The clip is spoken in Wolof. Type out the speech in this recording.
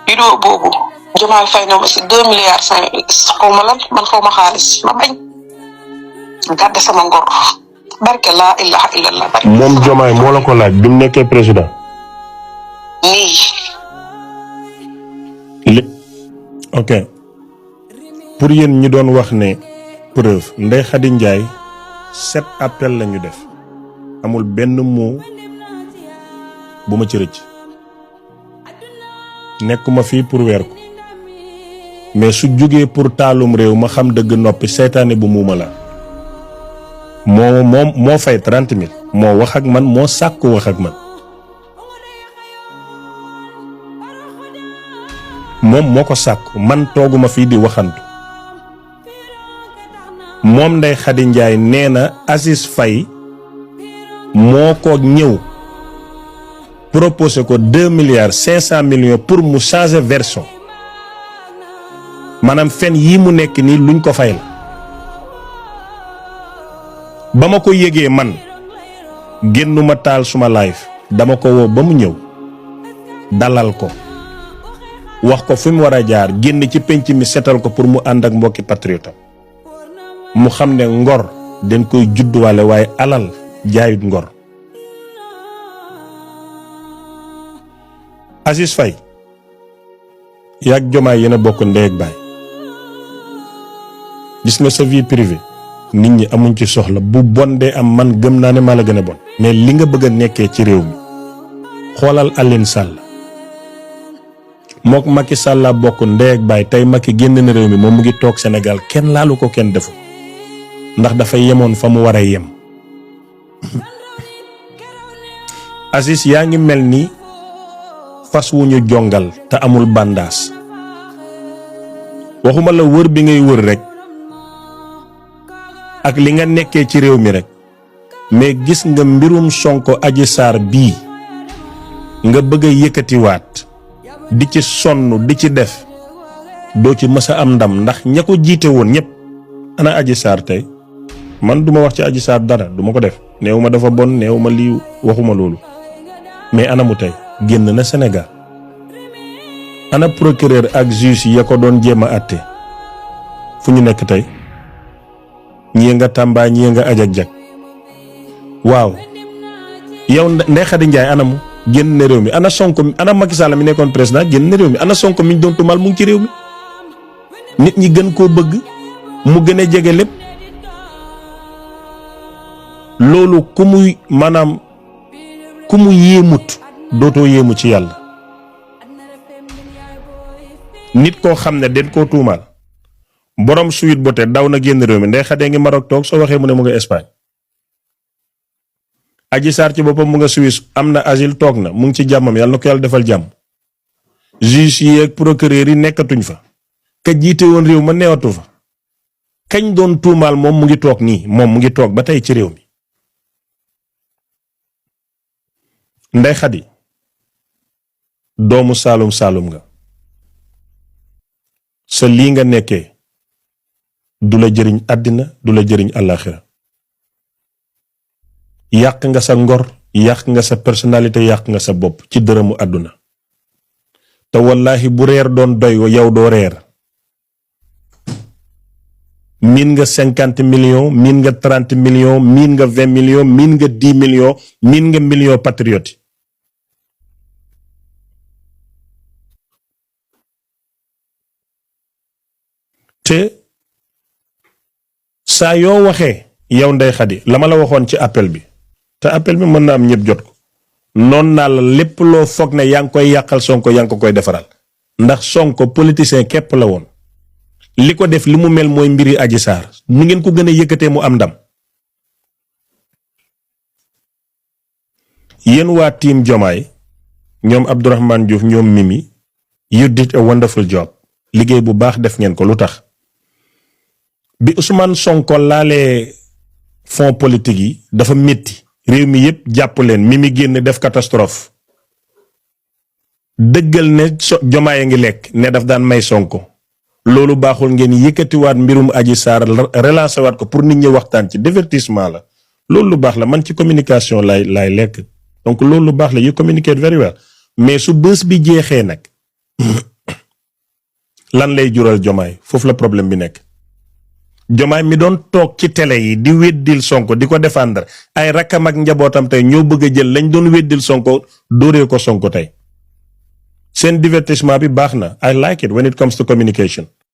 vidéo boobu Diomaye Faye na ma si 2 milliards 5 xaw ma lan man xaw ma xaalis ma bañ gàdde sama ngor barke laa ilaha illallah. moom Diomaye moo la ko laaj bi mu nekkee président. nii. ok pour yéen ñi doon wax ne preuve Ndeye Khady Ndiaye 7 appel la ñu def amul benn mot bu ma ci rëcc nekkuma fii pour weer ko mais su jógee pour taalum réew ma xam dëgg noppi seytaane bu muuma la moo fay 30 000 moo wax ak man moo sàkku wax ak man moom moo ko sàkku man tooguma fii di waxantu moom Ndeye Khady Ndiaye nee na Aziz Faye moo ko ñëw proposé ko 2 milliards 500 millions pour mu changer version maanaam fen yii mu nekk nii luñ ko fay la ba ma ko yëgee man génnuma taal suma live dama ko woo ba mu ñëw dalal ko wax ko fi mu war a jaar génn ci penc mi setal ko pour mu ànd ak mbokki patriote mu xam ne ngor dañ koy judduwaale waaye alal jaayut ngor. Aziz Faye yaag Diomaye yéen a bokk ndey ak baay gis nga sa vie privée nit ñi amuñ ci soxla bu bon dee am man gëm naa ne maa la gën a bon mais li nga bëgg a nekkee ci réew mi xoolal Aline Sall mook Macky Sall la bokk ndey ak baay tey Macky génn na réew mi moom mu ngi toog Sénégal kenn laalu ko kenn defu ndax dafa yemoon fa mu war a yem. Aziz yaa ngi mel ni fas wu ñu jongal te amul bandaas waxuma la wër bi ngay wër rek ak li nga nekkee ci réew mi rek mais gis nga mbirum Sonko Adji Sarr bii nga bëgg a yëkkatiwaat di ci sonn di ci def doo ci mës a am ndam ndax ña ko jiite woon ñëpp ana Adji Sarr tey man duma wax ci Adji Sarr dara duma ko def néew ma dafa bon néew ma lii waxuma loolu mais ana mu tey génn na Sénégal ana procureur ak juge ya ko doon jéem a àtte fu ñu nekk tey ñii nga Tamba ñii nga ajak-jak waaw yow Ndeye Khady Ndiaye ana mu génn na réew mi ana Sonko ana Macky Sall mi nekkoon président génn na réew mi ana Sonko mi ñu doon tumal mu ngi ci réew mi nit ñi gën koo bëgg mu gën a jege lépp loolu ku muy maanaam ku mu yéemut dootoo yéemu ci yàlla nit koo xam ne den koo tuumaal borom Sweet Beauté daw na génn réew mi Ndeye Khady ngi Maroc toog soo waxee mu ne mu nga Espagne Adji Sarr ci boppam mu nga Suisse am na asile toog na mu ngi ci jàmmam yàlla na ko yàlla defal jàmm juge yi ak procureur yi nekkatuñ fa ka jiite woon réew ma neewatu fa kañ doon tuumaal moom mu ngi toog nii moom mu ngi toog ba tey ci réew mi Ndeye Khady doomu Saalum Saalum nga sa lii nga nekkee du la jëriñ àddina du la jëriñ àllaaxira yàq nga sa ngor yàq nga sa personnalité yàq nga sa bopp ci dërëmu àdduna te wallaahi bu reer doon doy yow doo reer miin nga 50 millions miin nga 30 millions miin nga 20 millions miin nga 10 millions miin nga million patriote te saa yoo waxee yow Ndeye Khady la ma la waxoon ci appel bi te appel bi mën na am ñëpp jot ko noon naa la lépp loo foog ne yaa ngi koy yàqal Sonko yaa ngi ko koy defaral ndax Sonko politicien képp la woon li ko def li mu mel mooy mbiri Adji Sarr nu ngeen ko gën a yëkkatee mu am ndam yéen waa team Diomaye ñoom Abdourahmane Diouf ñoom Mimi you did a wonderful job liggéey bu baax def ngeen ko lu tax bi Ousmane Sonko laalee fonds politique yi dafa métti réew mi yépp jàpp leen Mimi génn def catastrophe dëggal ne Diomaye ngi lekk ne daf daan may Sonko loolu baaxul ngeen yëkkatiwaat mbirum Adji Sarr relancer waat ko pour nit ñi waxtaan ci divertissement la loolu lu baax la man ci communication lay lekk donc loolu lu baax la you communicate very well mais su bés bi jeexee nag lan lay jural Jomaay foofu la problème bi nekk. Jomaay mi doon toog ci télé yi di weddil Sonko di ko défendre ay rakkam ak njabootam tey ñoo bëgg a jël lañ doon weddil Sonko dóoree ko Sonko tey. seen divertissement bi baax na I like it when it comes to communication